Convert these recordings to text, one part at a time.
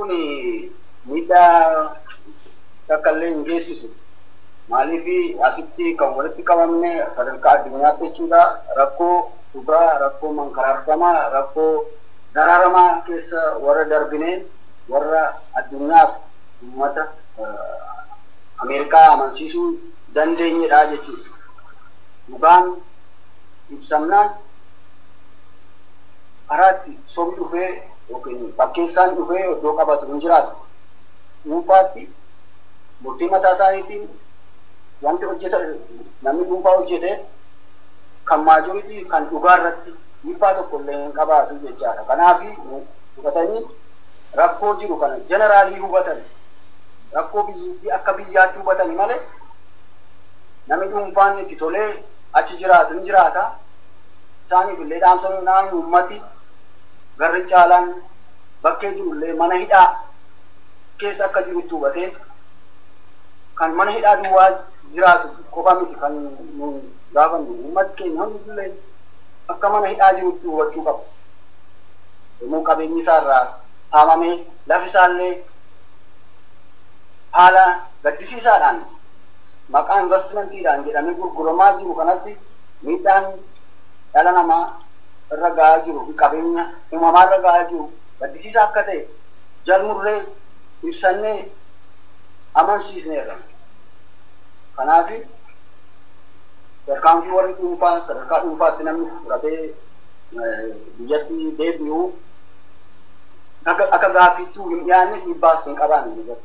Kun miidhaa takka illee hin geessisu. Maaliif asitti kan walitti qabamne sadarkaa addunyaatti jechuudha, rakkoo dhugaa, rakkoo mankaraarfamaa, rakkoo daraaramaa keessa warra darbine, warra addunyaaf uummata Ameerikaa amansiisuu dandeenyedha jechuudha. Dhugaan ibsamnaan karaatti sobni dhufee yookiin fakkeessaan dhufee iddoo qabatu hin jiraatu. Dhuunfaatti murtii mataa isaaniitiin wanti hojjeta namni dhuunfaa hojjete kan maajoritii kan dhugaa irratti dhiibbaa tokko illee hin qabaatu jechaadha. Kanaaf fudhatanii rakkoo jiru kana jeneraalii hubatan, rakkoo biyyattii akka biyyaatti hubatanii malee namni dhuunfaan itti tolee achi jiraatu hin jiraata. Isaaniif illee dhaamsa naan uummati garri caalaan bakkee jirullee mana hidhaa keessa akka jirutti hubatee kan mana hidhaa duwwaa jiraatu qofa miti kan nuun gaafannu, uummati keenya hundillee akka mana hidhaa jirutti hubachuu qaba. Yommuu qabeenyi isaa irraa saamamee lafi isaallee haala gaddisiisaadhaan maqaa investmentiidhaan jedhamee gurguramaa jiru kanatti miidhaan dhala namaa irra gahaa jiru fi qabeenya uumamaa irra gahaa jiru gaddisiisaa akka ta'e jalmurree ibsannee amansiisneerra. Kanaaf tarkaanfii warri dhuunfaa sadarkaa dhuunfaatti namni fudhatee biyyatti deebi'u akka gaaffiittuu hin dhiyaanne dhiibbaas hin qabaanne.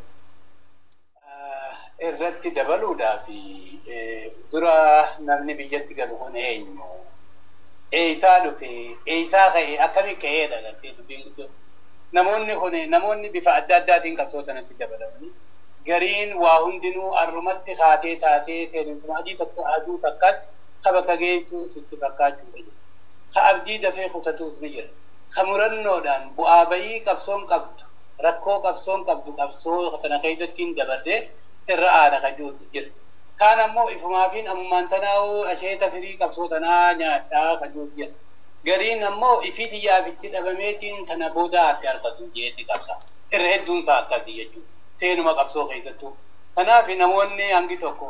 Irratti dabaluudhaaf dura namni biyyatti galu kun eenyu? Eessaa dhufe? Eessaa ka'e? Akkamii ka'eedha gartee dubbiin guddoo? Namoonni kun namoonni bifa adda addaatiin qabsoo sanatti dabalamanii gariin waa hundinuu arrumatti kaatee taatee seeninsuma adii tokko aduu takkaatti ka bakka geessu sitti fakkaachuu jira. Ka abdii dafee kutatuus ni jira. Ka murannoodhaan bu'aa bayii qabsoon qabdu, rakkoo qabsoon qabdu qabsoo sana keessatti hin dabarsee irra aana kan jirutu jira. Kaan ammoo ifumaafiin ammumaan tanaa'uu asheeta firii qabsoo tanaa nyaadhaa kan jirutu jira. Gariin ammoo ifii xiyyaaf itti dhabameetiin tana booda hafe argatu jeetti qabsa. Irra hedduun isaa akkasii jechuudha. Seenuma qabsoo keessattuu. Kanaaf namoonni hangi tokko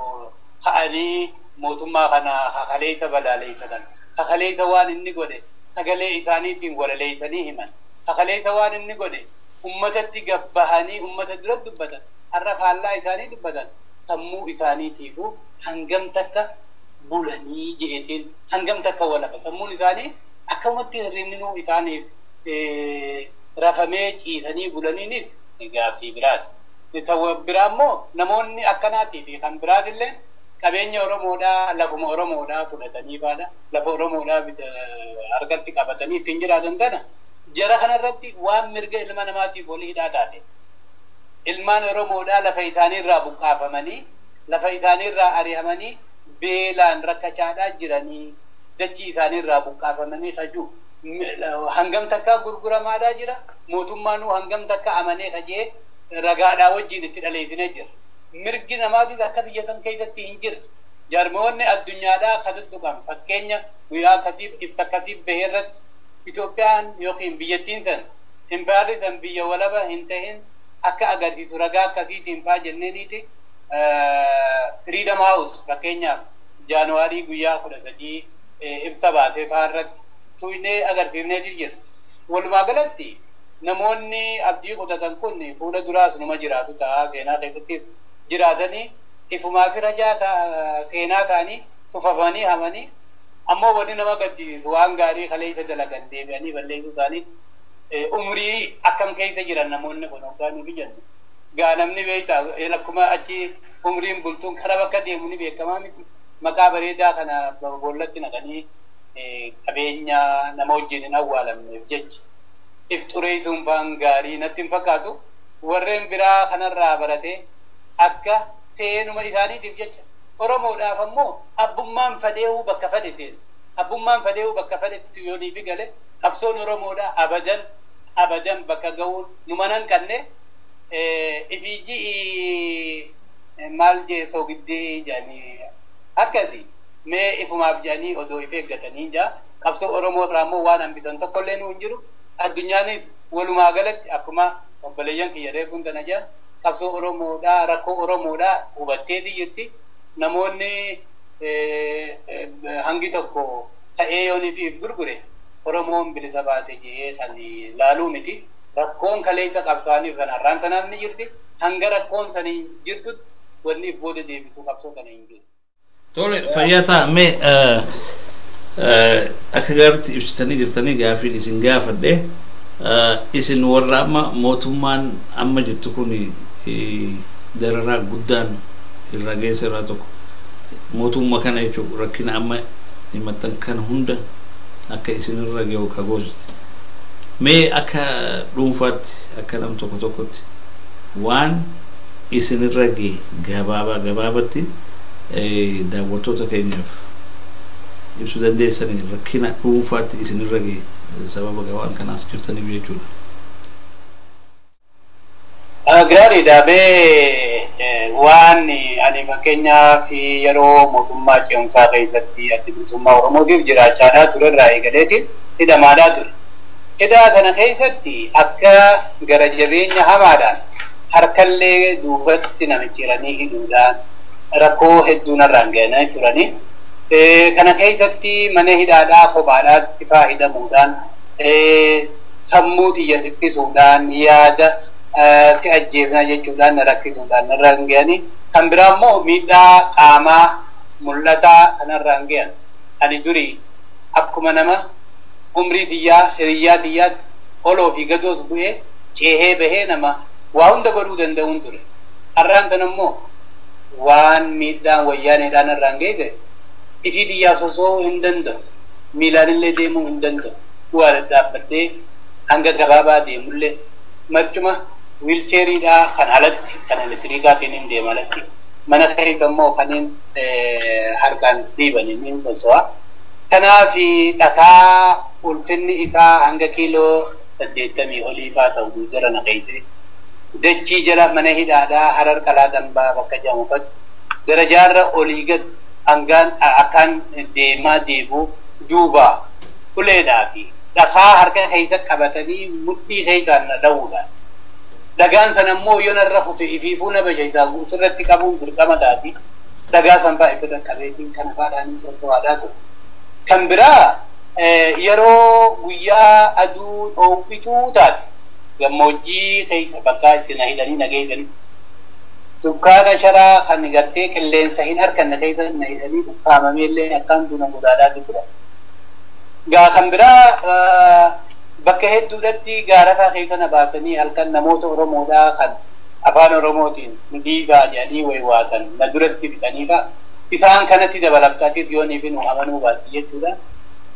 ka'anii mootummaa kana kakaleessa balaaleeffatan. Kakaleessa waan inni godhe sagalee isaaniitiin walaleessanii himan. Kakaleessa waan inni godhe ummatatti gabbahanii ummata dura dubbatan. Har'a faallaa isaanii dubbatan. Sammuu isaaniitiifuu hangam takka bulanii je'eetiin hangam takka walafa. Sammuun isaanii akkamatti hirribni isaaniif rafamee ciisanii bulaniinis gaaffii biraati. Biraa immoo namoonni akkanaatii fi kan biraatillee qabeenya Oromoodhaa lafuma Oromoodhaa fudhatanii faadha lafa Oromoodhaa harkatti qabatanii ittiin jiraatan kana jara kanarratti waan mirga ilma namaatiif walii hidhaa taate ilmaan Oromoodhaa lafa isaaniirraa buqqaafamanii lafa isaaniirraa ari'amanii beelaan rakkachaadhaa jiranii dachii isaaniirraa buqqaafamanii kajuu hangam takka gurguramaadhaa jira, mootummaanuu hangam takka amanee kajee ragaadhaa wajjin itti dhaleessinee jira. Mirgi namaatiif akka biyya san keessatti hin jirre. Jaarmoonni addunyaadhaa kan tuttuqan fakkeenya guyyaa akkasiif ibsa akkasiif bahee irratti Itoophiyaan yookiin biyyattiin san impaayerri san biyya walaba hin ta'in akka agarsiisu ragaa akkasiitiin faa jenneeniiti. Freedom House fakkeenyaaf Jaanuwaarii guyyaa 13 ibsa baasee faa irratti tuqnee agarsiifneeti jira. Walumaa galatti namoonni abdii kutatan kun fuula duraas numa jiraatu ta'a, seenaa keessattis jiraatanii ifumaa fi rajaa seenaa ta'anii tufafanii hamanii ammoo wanni nama gaddisiisu waan gaarii kaleessa dalagan deebi'anii balleessuu isaanii umrii akkam keessa jiran namoonni kun hoggaa nuti jennu. Gaa namni beektaa akkuma achi umriin bultuun kara bakka deemu ni beekamaa miti. Maqaa bareedaa kana boollatti naqanii qabeenya nama wajjin hin awwaalamneef jecha. If xureessuun faan gaarii natti hin fakkaatu. Warreen biraa kanarraa baratee akka seenuma isaaniitiif jecha. Oromoodhaaf ammoo abbummaan fadheehuu bakka fadhe seenu. Abbummaan fadheehuu bakka fadhetti yoo ni gale qabsoon Oromoodhaa abadan abadan bakka ga'uun numa nan qanne ifiiji maal jee soogiddee jedhanii akkasi mee ifumaaf jedhanii odoo if eeggatanii jaa qabsoo Oromoo irraa ammoo waan hambisan tokkollee nu hin jiru. Addunyaanis walumaa galatti akkuma Obboleeyyan kiyya reefuun tana jira qabsoo Oromoodhaa rakkoo Oromoodhaa hubatteeti jirti. Namoonni hangi tokko ta'ee yoonii fi gurgure Oromoon bilisa baate jee kan laaluu miti. Rakkoon kaleessa qabsaaniif kan har'aan kanaaf ni jirti. Hanga rakkoon sanii jirtutti wanni booda deebisuu qabsoo kana hin jiru. Tole fayyaa ta'a mee akka gaariitti ibsitanii jirtanii gaafiin isin gaafadhe isin warra amma mootummaan amma jirtu kun dararaa guddaan irra geesse irraa tokko mootummaa kana jechuun rakkina amma himattan kana hunda akka isin irra gahu ka goosiste. Mee akka dhuunfaatti akka nam tokko tokkotti waan isin irra gahe gabaabaa gabaabatti daawwattoota keenyaaf ibsuu dandeessanii rakkina dhuunfaatti isin irra gahe sababa waan kanaas jirtaniif jechuudha. Gaariidha bee waan ani fakkeenyaaf yeroo mootummaa ce'umsaa keessatti adda bilisummaa Oromootiif jiraachaadhaa ture irraa eegaleeti hidhamaadhaa ture. Hidhaa kana keessatti akka gara jabeenya hamaadhaan harkallee duubatti namichiranii hidhuudhaan rakkoo hedduu narraan ga'anii turanii. Kana keessatti mana hidhaadhaa kophaadhaatti faa hidhamuudhaan sammuu xiyya xiqqisuudhaan yaada si ajjeefna jechuudhaan na rakkisuudhaan narraan ga'anii. Kan biraa immoo miidhaa qaamaa mul'ataa kanarraan ga'an. Ani durii akkuma nama umrii xiyyaa hiriyyaa xiyyaatti oloo fi gadoos bu'ee ceehee bahee nama waa hunda godhuu danda'uun ture. Har'aan kana immoo waan miidhaan wayyaaneedhaan irraan geesse ifii xiyyaaf sosoo'uu hin danda'u. Miilaan illee deemuu hin danda'u. Waa dhadhaabbadhee hanga gabaabaa deemullee marcuma wiilcheeriidhaa kan alatti kan elektiriikaatiin hin deema alatti mana keessa immoo kanneen harkaan dhiibaniin hin soso'a. Kanaaf dhakaa ulfinni isaa hanga kiiloo 80 olii faa ta'u jara na keesse. Dachii jala mana hidhaadhaa Harar Qalaa Dambaa bakka jedhamu faatti darajaarra olii gad hangaan akkaan deemaa deebi'u duuba uleedhaa fi dhakaa harka keessa qabatanii mudhii keessaan na dha'uudhaan. Dhagaan sana immoo yoo narra fufe ifiifuu na bashaysaa ofirratti qabuun dirqama taati. Dhagaa san fa'aa ifirra qabeetiin kana fa'aadhaan socho'aadhaa ture. Kan biraa yeroo guyyaa aduu dhoowwituu taate gammoojjii keessa bakka itti na hidhanii na geessanii dukkaana sharaa kan gartee qilleensa hin arganne keessa na hidhanii dukkaamamee illee akkaan buna godaadhaatu tura. Gaa kan biraa bakka hedduudhatti gaarasaa keessa na baasanii halkan namoota Oromoodhaa kan afaan Oromootiin nu dhiigaa jedhanii waywaatan na duratti fixanii fa'a. Isaan kanatti dabalabtaatiif yoonii fi nu amanuu baatti jechuudha.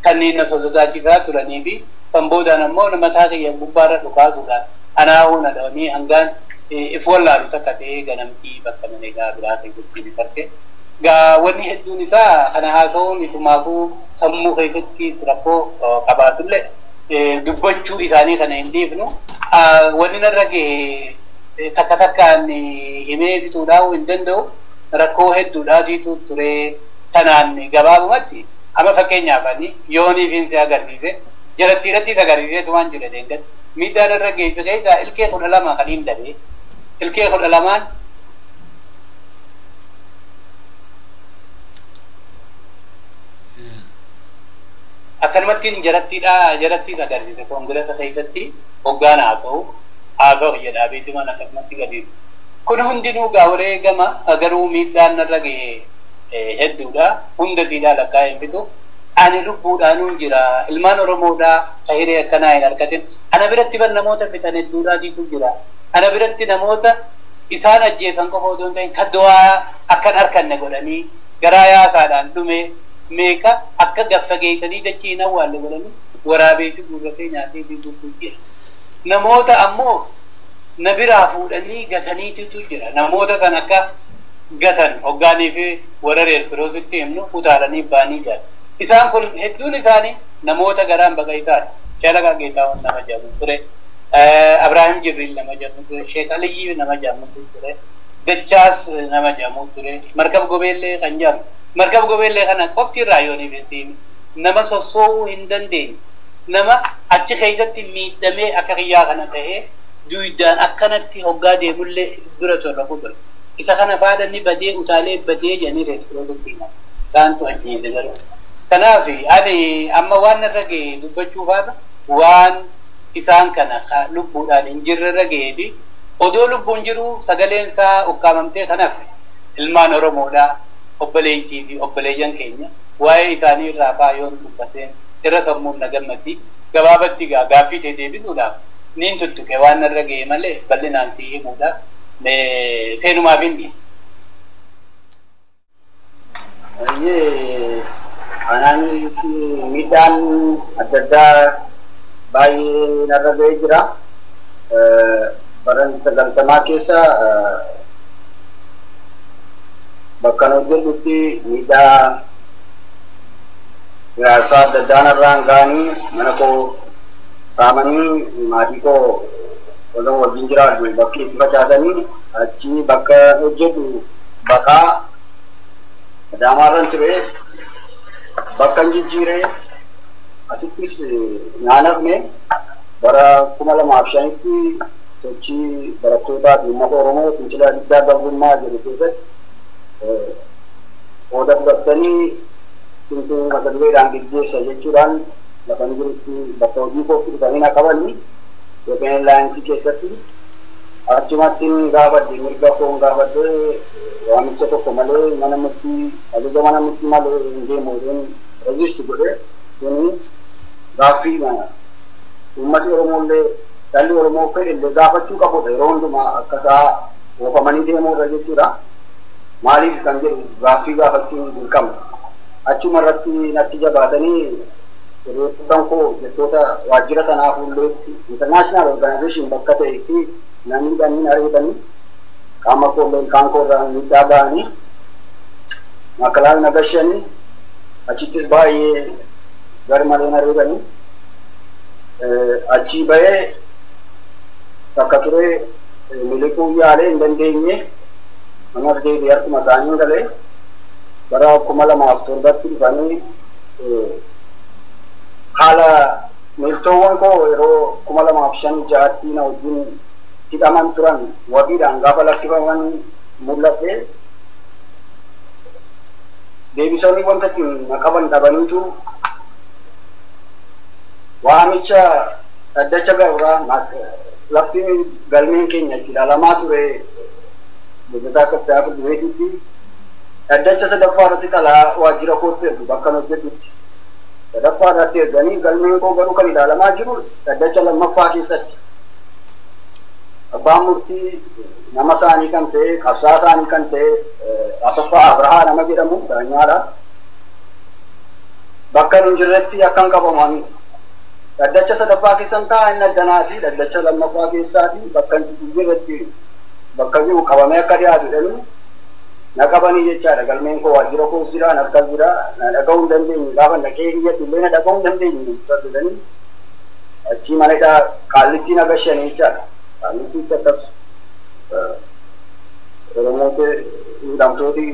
Kanneen na sosodaachisaa turanii fi kan boodaan ammoo mataa kiyya gubbaarra dhukaasuudhaan anaahuu na dhawanii hangaan if wallaalu takka ta'ee ganamtii bakka mana egaa biraa keessatti ni tarte. Gaa wanni hedduun isaa kana haasa'uun isumaafuu sammuu keessatti rakkoo qabaatullee dubbachuu isaanii kana hin dhiifnu. Wanni narra gahe takka takkaan himee fixuudhaaf hin danda'u. Rakkoo hedduudhaatiitu ture kanaan gabaabumatti amma fakkeenyaaf ani yooniif hin si agarsiise jalatti irratti agarsiiseetu waan jira deengatti miidhaan irra geesse keessaa ilkee 12 kan hin dhabe ilkee 12 akkanumatti jalattiidha jalattiis agarsiise koongirasa keessatti hoggaan haasa'u jedhaa beekumaan akkasumatti gadi. Kun hundinuu gaawuree gama garuu miidhaan narra gahe hedduudha. Hunda siidhaa lakkaa'ee hin fitu. Ani lubbuudhaanuun jira. Ilmaan Oromoodhaa ka hiree akkanaa hin argatin. Ana biratti bar namoota fixan hedduudhaatiitu jira. Ana biratti namoota isaan ajjeesan qofa otoo hin ta'in kan du'aa akkan arkanne godhanii garaa yaasaadhaan dhume meeqa akka gaffageessanii dachii hin awwaalle godhanii waraabeessi guurratee nyaatee fi jira. Namoota ammoo na biraa fuudhanii gataniitu jira. Namoota kan akka gatan hoggaanii fi warra reerfiroositti himnu utaalanii ba'anii jira. Isaan kun hedduun isaanii namoota garaan baqaytaadha. Shalaqa Geetaawwan nama jedhamu ture. Abrahaam Jibriil nama jedhamu ture. Sheek Aliyyii nama jedhamu ture. Dachaas nama jedhamu ture. Markab Gobeellee kan jedhamu. Markab Gobeellee kana qofti irraa yoonii fi nama sossoo'uu hin dandeenye. Nama achi keessatti miidhamee akka kiyyaa kana ta'ee Duudaan akkanatti hoggaa deemullee dura torra ture. Isa kana faadhanni badee utaalee badee jedhanii reestirootitti himan. Isaantu ajjeese garuu. Kanaaf ani amma waan irra ga'e dubbachuu faana waan isaan kana lubbuudhaan hin jirre irra ga'ee fi odoo lubbuun jiru sagaleen isaa ukkaamamtee kanaaf ilmaan Oromoodhaa obboleettii fi obboleeyyan keenya waa'ee isaanii irraa faayoon dubbateen irra sammuun na gammatti gabaabatti gaaffii ta'e deebisuudhaaf niin tuttuqe waan irra ga'e malee bal'inaan si himuudhaaf seenumaaf hin dhiye. Anaan miidhaan adda addaa baay'ee narra ga'ee jira. Bara 90 keessa bakka hojjedhutti miidhaa ijaarsaa adda addaa narraan ga'anii mana koo saamanii maatii koo osoo wajjin jiraatu bakki itti facaasanii achi bakka hojjedhu baqaa Adaamaarran ture bakka hin jijjiiree asittis naanafne bara 2005tti sochii barattootaa fi uummata Oromoo fincila diddaa gabrummaa jedhu keessatti qooda fudhattanii simtuu mata dureedhaan geggeessa jechuudhaan lafa inni jirutti bakka hojii kootti dhufanii na qabanii Ethiopian Airlines keessatti achumatti gaafadhe mirga koon gaafadhe waamicha tokko malee mana murtii ajaja mana murtii malee hin deemu jedheen resist godhe kuni gaaffii uummati Oromoo illee dhalli Oromoo fedhe illee gaafachuu qabudha yeroo hundumaa akka isaa oofamanii deemuu irra jechuudha. Maaliif kan jedhu gaaffii gaafachuu hin qabnu. Achuma irratti natti jabaatanii hiriyoottan koo jettoota waajjira sanaa fuulleetti international organization bakka ta'etti namni dhaniin ariitanii qaama koo illee ilkaan koo irraa miidhaa ga'anii maakalaal na gashanii achittis baay'ee gar malee na reebanii achii bahee bakka turee miliquu yaalee hin dandeenye ammas deebi'ee harkuma isaanii galee bara 2007tti dhufanii haala miiltoowwan koo yeroo 2005-6tti na wajjin hidhaman turan wabiidhaan gaafa lakkifaman mul'ate deebisanii wanta ittiin na qaban dhabaniitu waamicha dhaddacha gabraa lafti galmeen keenya itti ilaalamaa ture hojjetaa Kaftaa Firdi Beetitti dhaddacha sadaffaa irratti xalaa waajjira kootti ergu bakka hojjetutti sadaffaa irratti erganii galmeen koo garuu kan ilaalamaa jiru dhaddacha lammaffaa keessatti abbaan murtii nama isaanii kan ta'e qabsaa isaanii kan ta'e Asaffaa Abrahaa nama jedhamu daanyaadha. Bakka hin jirretti akkan qabaman dhaddacha sadaffaa keessan ta'a inni addanaati dhaddacha lammaffaa keessaati bakka hin jirretti bakka jiru qabamee akka dhiyaatu jedhanii na qabanii jechaadha. Galmeen koo waajjira koos jira harkas jira na dhaga'uu hin dandeenye gaafa dhaqee iyyadhu illee na dhaga'uu hin dandeenye jedhanii achii mana hidhaa Qaallittii na gashanii jechaadha. Qaallittiitti akkas Oromoota hidhamtooti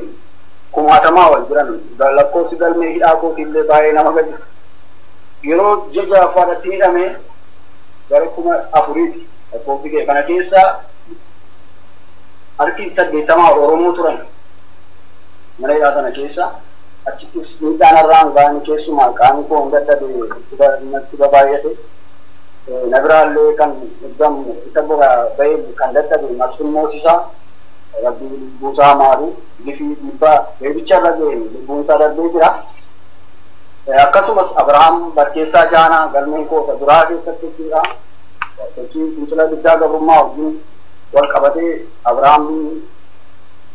kumaatamaa wal jiran lakkoofsi galmee hidhaa kootii illee baay'ee nama gadi yeroo ji'a ja'affaadhatti hidhame gara 4000 lakkoofsi kee kana keessaa harki 80 Oromoo turan mana hidhaa sana keessa achittis miidhaan irraan ga'anii keessumaa qaamni koo hin dadhabe natti babaay'ate na biraallee kan eeggamu isa bira bahee kan dadhabe Masfin Moosisaa Rabbi lubbuusaa maaru gifii dhiibbaa reebicha irra ga'een lubbuunsaa darbee jira. Akkasumas Abrahaam Barkeessaa Jaanaa galmeen koo isa duraa keessatti jechuudha. Sochii fincila diddaa gabrummaa wajjin wal qabatee Abrahaam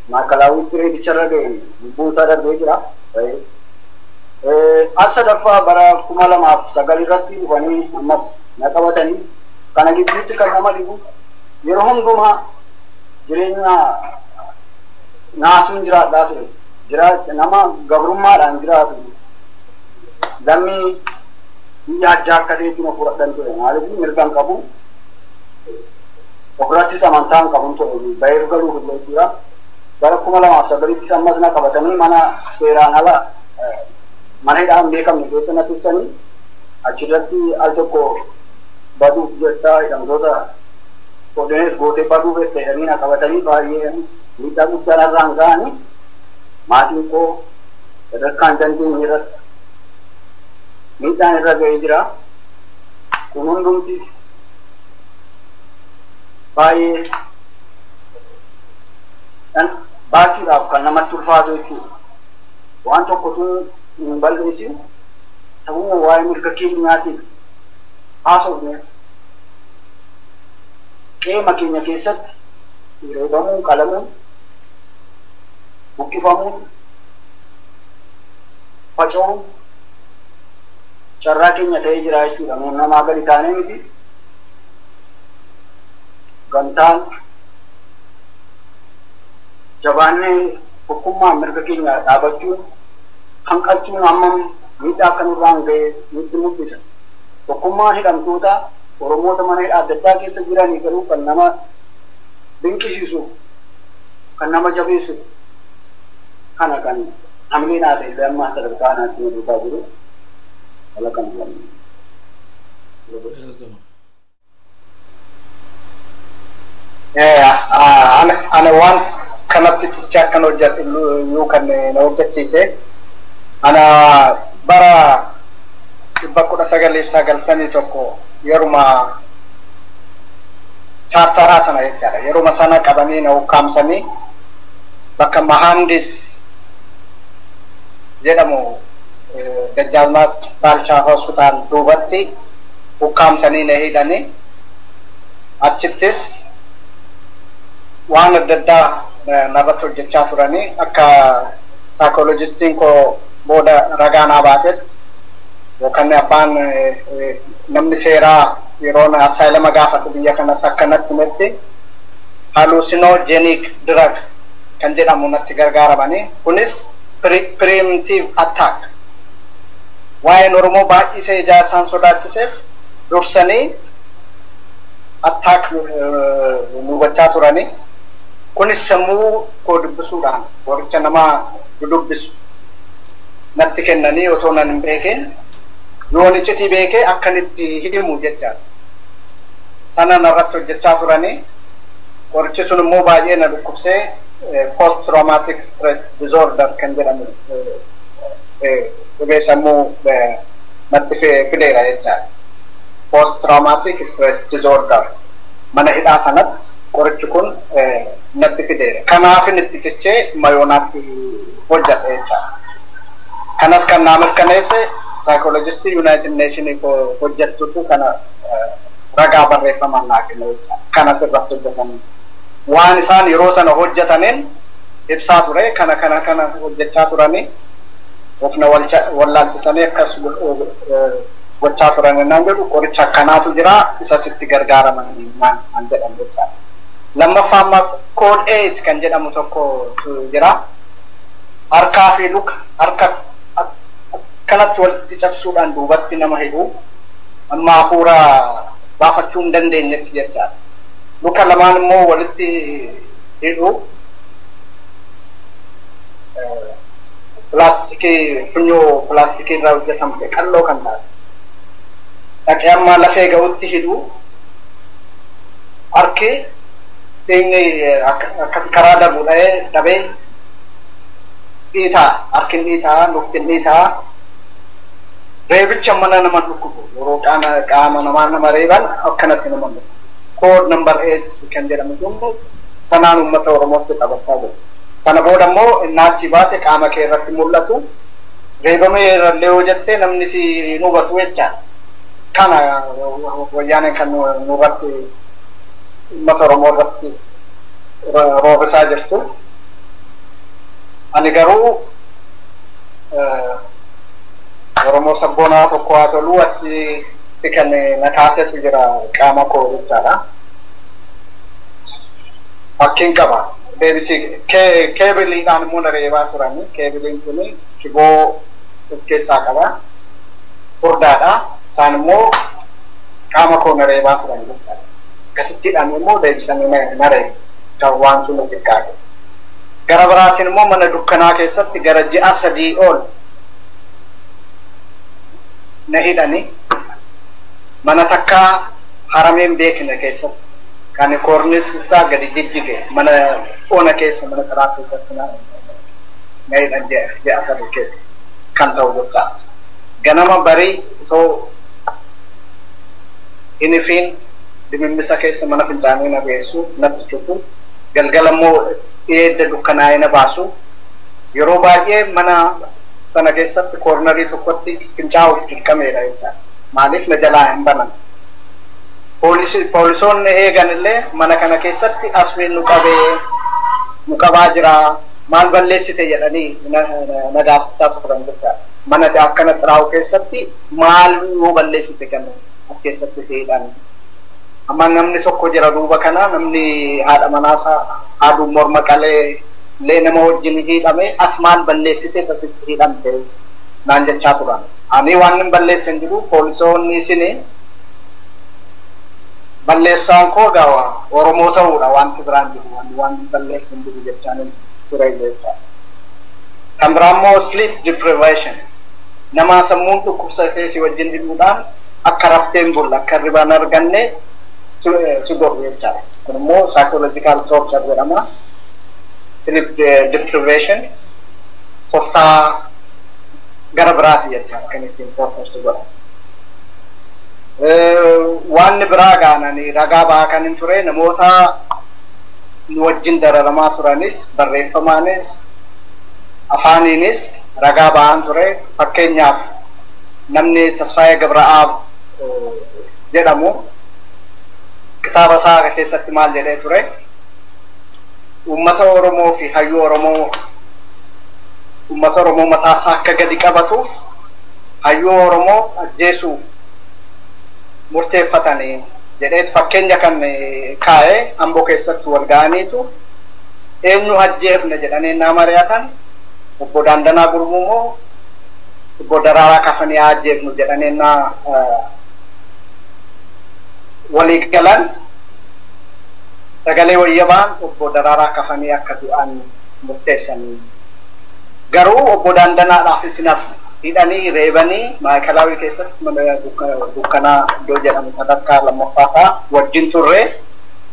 maakalaawwitti reebicha irra ga'een lubbuunsaa darbee jira. Al sadaffaa bara 2009 irratti dhufanii ammas na qabatanii kana gidduutti kan nama dhibu yeroo hundumaa jireenya naasuun jiraadhaa ture. Nama gabrummaadhaan jiraatu lammii biyya addaa akka ta'etti na fudhadhan ture. Maaliif mirga hin qabu ofirrattis amantaa hin qabun ture baheef galuuf illee jechuudha. Bara 2009tti ammas na qabatanii mana seeraan ala mana hidhaa hin beekamne keessa na tursanii achirratti al tokko baduuf jecha hidhamtoota Koordineet gootee baduu beekte jedhanii na qabatanii baay'ee miidhaa guddaa narraan ga'anii maatiin koo sadarkaa hin dandeenye irratti miidhaan irra ga'ee jira. Kun hundumti baay'ee baachuudhaaf kan namatti ulfaatu jechuudha. Waan tokkotu hin balleessin sababuma waa'ee mirga keenyaatiif haasofne qeema keenya keessatti reebamuun, qalamuun, buqqifamuun, faca'uun carraa keenya ta'ee jira jechuudha. Nuun namaa gadi taanee miti gamtaan jabaannee tokkummaan mirga keenya dhaabachuun hanqachuun hammam miidhaa akka nurraan ga'e nutti mul'isa. Tokkummaan hidhamtoota Oromoota mana hidhaa adda addaa keessa jiranii garuu kan nama dinqisiisu, kan nama jabeessu kana kan hamilee naa ta'e illee ammaa sadarkaa kanaatti nu duukaa jiru. Haala kana jedhamu. Ana waan kanatti cicha akkan hojjedhu yoo kan na hojjechiise ana bara 1991 yeruma chaartaraa sana jechaadha. Yeruma sana qabanii na ukkaamsanii bakka Mahandis jedhamu Dajjaazmaach Baalchaa Hospitaal duubatti ukkaamsanii na hidhanii achittis waan adda addaa narratti hojjechaa turanii akka saayikoolojistiin koo booda ragaa naa baatetti yookaan abbaan namni seeraa yeroo asylum gaafatu biyya kanatti akkanatti himetti hallucinogenic drug kan jedhamu natti gargaaramanii kunis preemptive attack waa'een Oromoo baay'isee ijaa isaan sodaachiseef dursanii attack nu gochaa turanii kunis sammuu koo dubbisuudhaan qoricha nama dudubbisu natti kennanii otoo nan hin beekin yoon iccitii beekee akkanitti himu jechaadha. Sana narratti hojjechaa turanii qorichi sun immoo baay'ee na dhukkubsee post traumatic stress disorder kan jedhamu dhibee sammuu natti fideera jechaadha. Post traumatic stress disorder mana hidhaa sanatti qorichi kun natti fideera. Kanaafin itti cichee mayoonaatti hojjate jechaadha. Kanas kan naa mirkaneesse saayikoolojistii United Nations hojjettutu kana ragaa barreeffamaan naa kenne jechaadha. Kanas irratti hojjetanii. Waan isaan yeroo sana hojjetaniin ibsaa ture kana kana kana hojjechaa turanii of na wallaalchisanii akkas gochaa turan naan jedhu qoricha akkanaatu jira isas itti gargaaraman naan jedhan jechaadha. Lammaffaa amma code 8 kan jedhamu tokko jira. Harkaa fi luka harka akkanatti walitti cabsuudhaan duubatti nama hidhu amma hafuura baafachuu hin dandeenyetti jechaadha. Luka lamaan immoo walitti hidhu pilaastikii funyoo pilaastikii irraa hojjetamte qalloo kan taate. Dhaqee amma lafee ga'utti hidhu harki dhiigni akkas karaa darbu dhabee dhiitaa harki dhiitaa lukti dhiitaa reebicha mana nama dhukkubu yeroo qaama namaa nama reeban akkanatti nama dhukkubu. Code number 8 kan jedhamu kun sanaan uummata Oromootti taphachaa jiru. Sana booda immoo innaachi baate qaama kee irratti mul'atu reebamee irrallee yoo jettee namni si hin hubatu jechaadha. Kana wayyaaneen kan nurratti uummata Oromoo irratti roorrisaa jirtu. Ani garuu Oromoo sabboonaa tokko haa toluu achi kan na kaasetu jira qaama koo jechaadha. Fakkiin qaba. Deebisii keebiliidhaan immoo na reebaa turani. Keebiliin kun shiboo of keessaa qaba. Furdaadha. Isaan immoo qaama koo na reebaa turan jechaadha. Akkasittiidhaan immoo deebisanii na reebu. Kan waan sun xiqqaate. Gara biraatiin immoo mana dukkanaa keessatti gara ji'a 3 ol na hidhani. Mana takkaa harameen beekne keessatti Kan koornis isaa gadi jijjige mana ona keessa mana karaa keessatti na hidhan ji'a 3 keessa kan ta'u jecha. Ganama barii osoo hin ifiin dimimmisa keessa mana fincaanii na geessu natti cufu, galgala immoo eedda dukkanaa'ee na baasu. Yeroo baay'ee mana sana keessatti koornarii tokkotti fincaa'uuf dirqameera jecha. Maaliif na jalaa hin banan? Poolisoonni eegan illee mana kana keessatti asmiin nu qabee nu qabaa jira, maal balleessite jedhanii na gaafachaa turan jechaadha. Mana akkana xiraa'u keessatti maal yoo balleessite kan as keessatti seedhaan. Amma namni tokko jira duuba kana, namni haadha manaasaa haaduu morma qalee illee nama wajjin hidhame, as maal balleessite asitti hidhamte naan jechaa turan. Ani waan hin balleesse hin jiru, poolisoonni isin balleessaan koo gawa Oromoo ta'uudha, wanti biraan jiru waan hin balleesse hin jiru jechaan ture jecha. Kan biraa immoo sleep deprivation, nama sammuun dhukkubsatee si wajjin hidhuudhaan akka raftee hin bulle, akka hirriba hin arganne si godhu jechaadha. Kun immoo psychological torture jedhama. Sleep deprivation tooftaa gara biraati jechaadha kan ittiin torture si godhan. Waan biraa gaananii ragaa ba'aa kan hin ture namoota nu wajjin dararamaa turanis barreeffamaanis afaaniinis ragaa ba'aan ture. Fakkeenyaaf namni Tasfaayee Gabra'aab jedhamu kitaaba isaa keessatti maal jedhee ture? Uummata Oromoo fi hayyuu Oromoo, uummata Oromoo mataa isaa akka gadi qabatuuf hayyuu Oromoo ajjeesuu murteeffatanii jedhee fakkeenya kan kaa'ee. Amboo keessatti wal ga'aniitu eenyu ajjeefne jedhanii naa mari'atan, obbo Daandanaa Gurmuu moo obbo Daraaraa Kafanii haa ajjeefnu jedhanii naa walii galan, sagalee wayyabaan obbo Daraaraa Kafanii akka du'an murteessanii. Garuu obbo Daandanaadhaaf isin hafu hidhanii reebanii maayikalaawii keessatti mana dukkanaa iddoo jedhamu sadarkaa lammaffaasaa wajjin turre.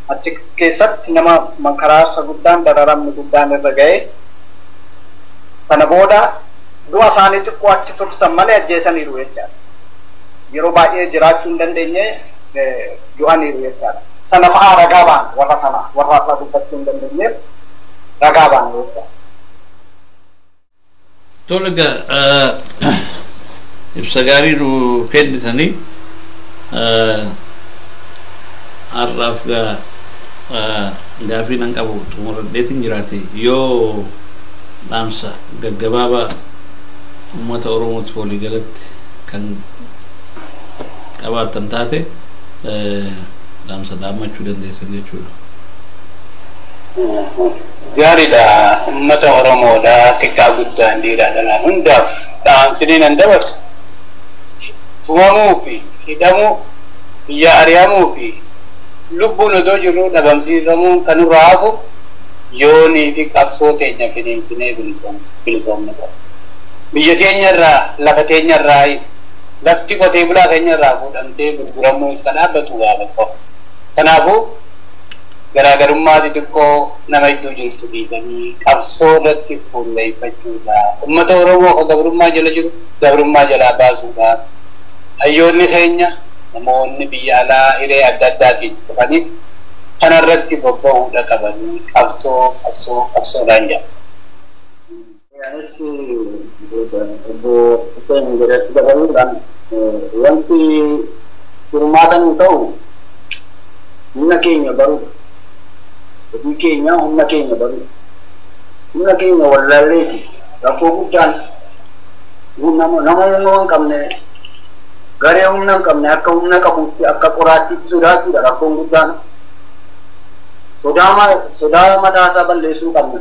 Achi keessatti nama mankaraarsa guddaan dararamni guddaan irra ga'e. Sana booda du'a isaanii xiqqoo achi tursan malee ajjeesaniiru jechaadha. Yeroo baay'ee jiraachuu hin dandeenye, du'aniiru jechaadha. Sana fa'aa ragaa ba'an, warra sana warra har'a dubbachuu hin dandeenyeef ragaa ba'an jechaadha. Tole egaa, ibsa gaarii nu kennitanii har'aaf gaa gaafii nan qabu xumuradheetiin jiraate. Yoo dhaamsa gaggabaabaa uummata Oromootiif waliigalatti kan qabaattan taate dhaamsa dhaammachuu dandeessan jechuudha. Gaariidha. Uummata Oromoodha, xiqqaa guddaan, dhiiraa dhalaan hundaaf dhaamsinii nan dabarsu. Tumamuu fi hidhamuu, biyya ari'amuu fi lubbuun odoo jirru dhabamsiifamuun kan nurraa hafu yoonii fi qabsoo teenya finiinsinee bilisoomne qaba. Biyya keenyarraa, lafa keenyarraa, lafti qotee bulaa keenyarraa fuudhamtee gurguramuu isa dhaabbatu gaafa qofa. Kanaafuu garaagarummaa xixiqqoo nama iddoo jirtu dhiisanii qabsoo irratti fuulleeffachuudha. Uummata Oromoo kan gabrummaa jala jiru gabrummaa jalaa baasuudhaaf hayyoonni keenya, namoonni biyya alaa hiree adda addaatiin dhufanis kanarratti bobba'uudha qabanii, qabsoo qabsoo qabsoodhaan jedha. Anis obbo Hussein jedhetti dabaluudhaan, wanti furmaata nu ta'u humna keenya baruudha. Ofii keenya humna keenya baruudha. Humna keenya wallaalleeti rakkoo guddaan nama humna hin qabne, garee humna hin qabne akka humna qabuutti, akka qoraattiitti sodaachuudha rakkoon guddaan. Sodaa mataa isaa balleessuu qabna.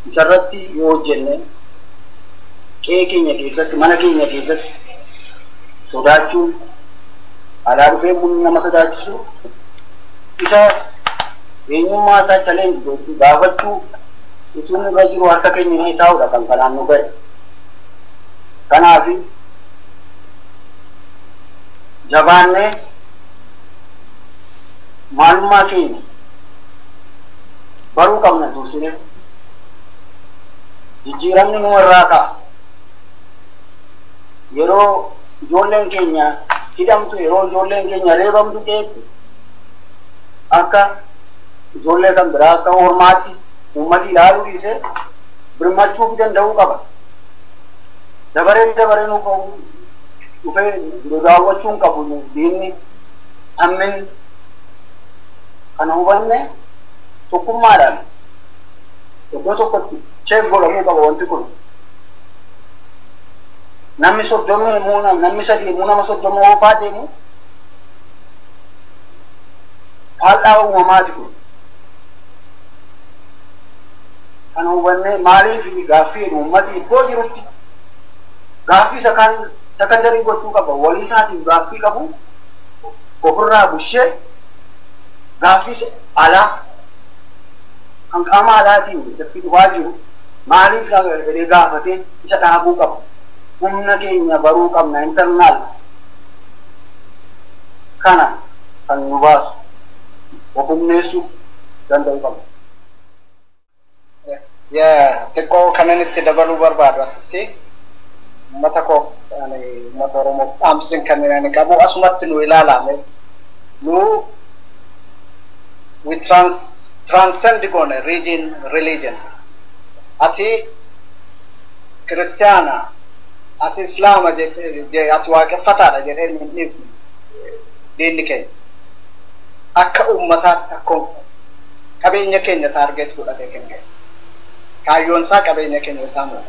Isarratti yoo hojjenne, qe'ee keenya keessatti, mana keenya keessatti sodaachuun alaa dhufee humni nama sodaachisu isa eenyummaa isaa challenge gochuu, gaafachuu utuu nurra jiru harka keenya ni taa'udha kan kanaan nu ga'e. Kanaaf jabaannee Maalummaa keenya baruu qabna dursine. Jijjiiramni nu irraa ka'a. Yeroo ijoolleen keenya hidhamtu, yeroo ijoolleen keenya reebamtu keetti akka ijoollee kan biraa akka ormaatti uummati ilaaluu dhiisee birmachuu danda'uu qaba. Dabareen dabareen nu qabu dhufee nu daawwachuu hin qabu diinni hammin kana hubanne tokkummaadhaan iddoo tokkotti check godhamuu qaba wanti kun. Namni 30 himuu, namni 3 himuu, nama 30 oofaa deemu faallaa uumamaati kun. Kana hubanne maaliif gaaffii uummati iddoo jirutti gaaffii sakandarii gochuu qaba. Walii isaatiin gaaffii qabu ofirraa bushee gaaffii alaa kan qaama alaatiin isatti dhufaa jiru maaliif jedhee gaafatee isa dhaabuu qaba. Humna keenya baruu qabna internal kana kan nu baasu of humneessuu danda'uu qabna. Xiqqoo kanan itti dabaluu barbaadu asitti uummata koof uummata Oromoof dhaamsin kan ani qabu asumatti nu ilaalame nu we transcend goone region religion. Ati kiristaana, ati islaama ati waaqeffataadha jedhee nu dhiifnu diinni keenya akka uummataatti akka qabeenya keenya taargeet godhatee kan ga'e. Kaayyoon isaa qabeenya keenya saamuu.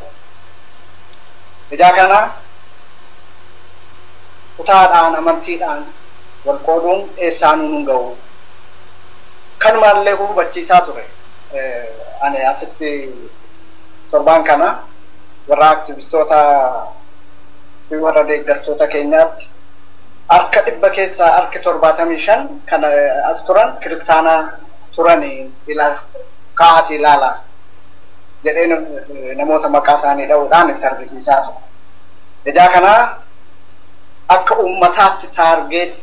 Ijaa kana kutaadhaan amantiidhaan wal qooduun eessaanuu nun ga'u. Kanumallee hubachiisaa ture. Ani asitti torbaan kana warra aktivistoota fi warra deeggartoota keenyaatti harka 100 keessaa harki 75 kan as turan kiristaanaa turanii kaa'atii ilaalaa jedhee namoota maqaa isaanii dha'uudhaan itti argisiisaa ture. Ijaa kana akka uummataatti taargeet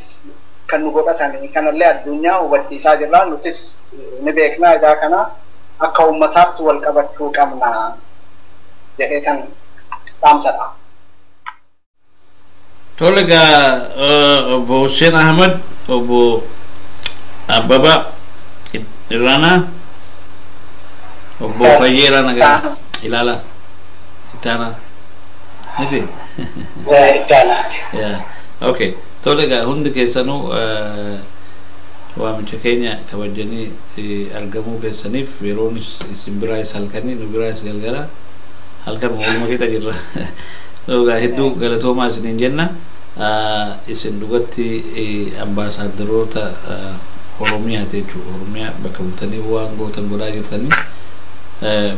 kan nu godhatanii kanallee addunyaa hubachiisaa jirra. Nutis ni beekna. Ijaa kana akka uummataatti wal qabachuu qabna jedhee kan dhaamsadha. Tole egaa obbo Hussein Ahmad, obbo Abbabaa Irraanaa, obbo Fayyeeraa nagaa ilaalaa ittaanaa miti? Ittaanaati. Okay. Tole egaa hundi keessanuu waamicha keenya kabajanii argamuu keessaniif yeroonis isin biraayis halkanii nu biraayis galgala halkan walumaa keessa jirra. Egaa hedduu galatoomaa isiniin jenna. Isin dhugatti ambaasaadarroota Oromiyaati jechuudha. Oromiyaa bakka bultanii waan gootan godhaa jirtanii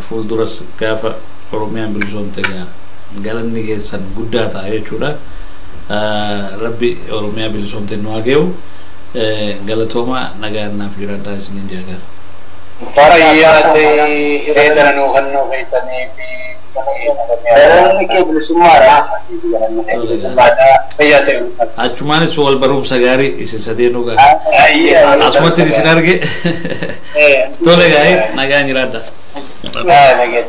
fuulduras gaafa Oromiyaan bilisoomte egaa galanni keessan guddaa ta'a jechuudha. Rabbi Oromiyaa bilisoomte nu haa ge'u. Galatoomaa nagaan naaf jiraadhaa isiniin jedha. Fayyaa ta'e hiree daranuu fannoo keessanii fi Galanni kee bilisummaadha. Fayyaa ta'e. Achumaanis wal barumsa gaarii isin sadeenuu gaarii. Asumatti isin arge. Tole gaarii nagaan jiraadhaa. Nagaan.